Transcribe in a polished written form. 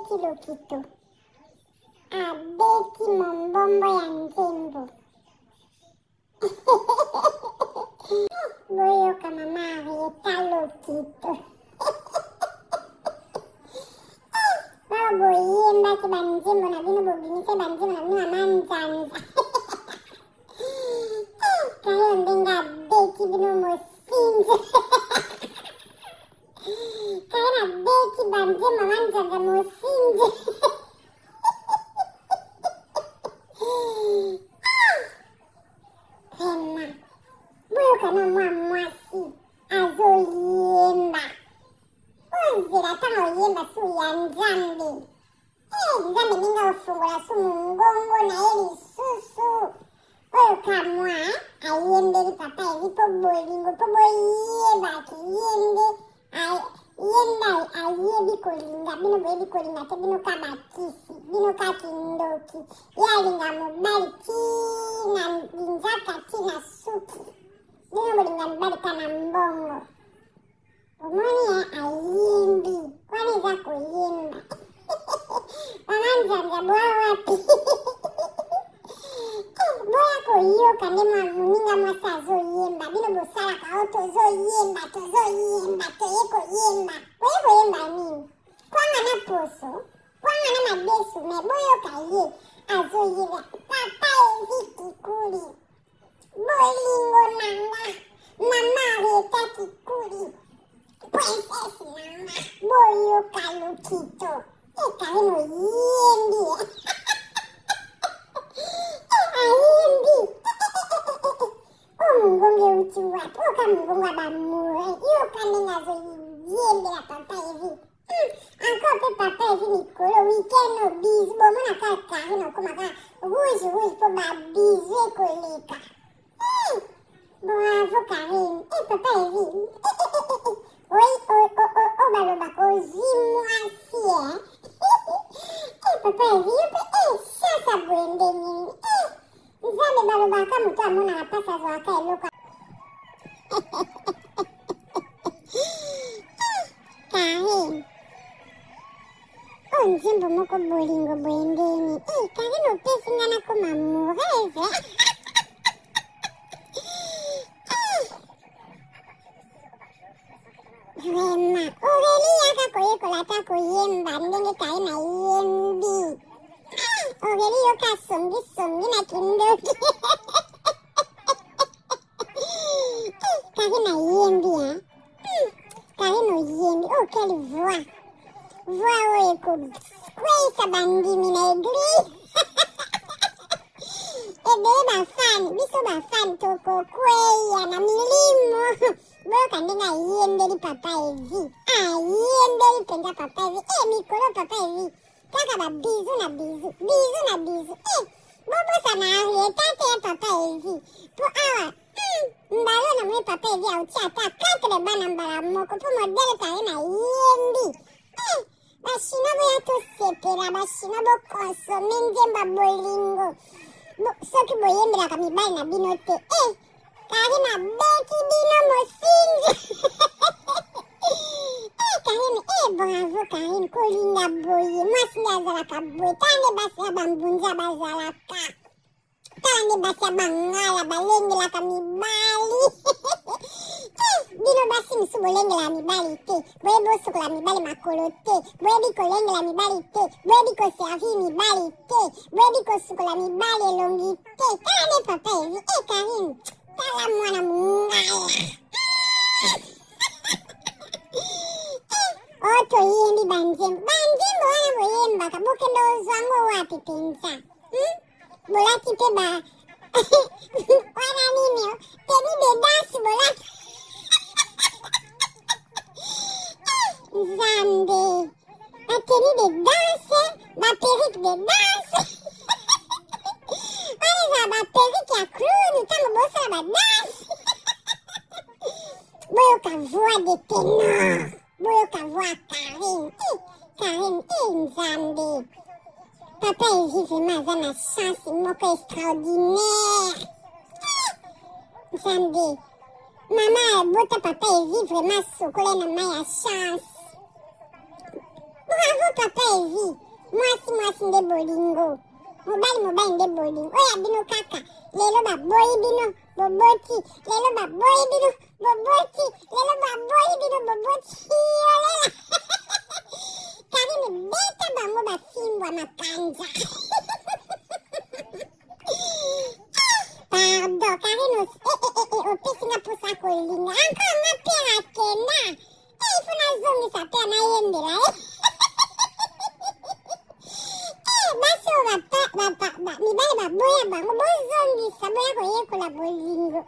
Abeti lokito. Abeti mombombo ya nzembo. Boyoka mama Arieta lokito. Bao boyembaki banzembo na bino bobimisa banzembo na bino ya manzanza. Kayo ndenge abeti bino mosinzo. Kayo nabeti banzembo manzanza mosinzo. Vraiment. Boyoka na mwa mwasi azoyemba. Ozela ntango oyemba su ya Nzambe. Eh, Nzambe ndenge ofungola su mongongo na ye lisusu. Oyo ka mwa ayembeli papa Eli mpo bolingo mpo boyebaki ye nde ye nde ayebi kolinga bino boyebi kolinga te bino ka bakisi bino ka kindoki ye alinga mobali ti na linzaka ti na suki bino bolinga mibali ka na mbongo Omoni ye ayembi wana eza koyemba mama nzanza bwa wapi eh, boya koyoka nde mwa moninga mwasi azoyemba bino bosalaka o tozoyemba tozoyemba toye koyemba boye koyemba nini kwanga na poso kwanga na madesu me boyoka ye azoyemba papa evi kikuli Bolingo na nga mama Arieta Kikuli princesse na nga boyoka lokito e Karine oyembi e ayembi oyo mongongo euti wapi oyo ka mongongo ya bamoure yoka ndenge azoyembela papa evi Encore pe papa evi mikolo week-end oyo bizu bomona kaka Karine okoma kaka rouge rouge po ba bizu ekoleka. Eh, bravo Karine. Eh papa evi. Eh, eh, eh, eh, eh. Oi, oi, oh, oh, oh, balobaka ozwi mwasi eh. Eh papa evi yo pe eh chance ya boye ndenge nini? Eh Nzambe balobaka moto amonaka mpasi azwaka eloko. Karine. Oyo nzembo moko bolingo boye ndeni. Eh, Karine opesi nga nakoma amoureuse. Vraiment, Aurélie yaka koyekola ata koyemba ndenge Karine ayembi. Ah, Aurélie yoka songi songi na kindoki. Eh, Karine ayembi hein. Hmm, Karine oyembi. Oh, quelle voix. Voix oyo ekokweyisa bandimi na eglise. Ebele bafani, biso bafani tokokweya na milimo. Boyoka ndenge ayembeli papa Evi. Ayembeli mpenza papa Evi. Eh, mikolo papa Evi. Kaka ba bizu na bizu, bizu na bizu. Eh, bobosana Henrietta te papa Evi. Po awa, hmm, mbala oyo namoni papa Evi auti ata 4 bana mbala moko po modele Karine ayembi. Eh, ba chinois boya tosepela, ba chinois bokonsome nzembo ya bolingo. Bo, soki boyembelaka mibali na bino te. Eh, Karine abeti bino mosinzi. Eh Karine, eh bravo Karine, kolinga boye. Mwasi nde azalaka boye. Tala nde basi ya bambunza bazalaka. Tala nde basi ya bangala balengelaka mibali. Eh, bino basi mosusu bolengelaka mibali te. Boyebi bosukola mibali makolo te. Boyebi kolengela mibali te. Boyebi koservir mibali te. Boyebi kosukola mibali elongi te. Tala nde papa Evi. Eh Karine, tala mwana mongala. Oh, toyembi banzembo. Banzembo wana boyembaka bokende ozwa yango wapi mpenza? Hmm? Bolati mpe ba wana nini? Tenue de danse bolati. Nzambe. Ba tenue de danse, ba perruque de danse. Wana ezala ba perruque ya clown ntango bosala ba danse. Boyoka voix de ténor. Boyoka voix Karine. Eh, Karine, eh, Nzambe. Papa Evi vraiment aza na chance moko extraordinaire. Eh, Nzambe. Mama abota papa Evi vraiment sokola na mai ya chance. Bravo papa Evi. Mwasi mwasi nde bolingo. Mobali mobali nde bolingo. Oyo ya bino kaka lelo baboyi bino boboti, lelo baboyi bino boboti, lelo baboyi bino boboti. Olela. Karine beta bango bafimbwa makanza. Pardon, Karine, eh, eh, eh, eh, opesi nga mposa kolinga. Encore nga père akenda. Eh, il faut nazongisa mpe nayembela eh. Eh, basi oyo mibali baboya bango, bozongisa, boya koyekola bolingo.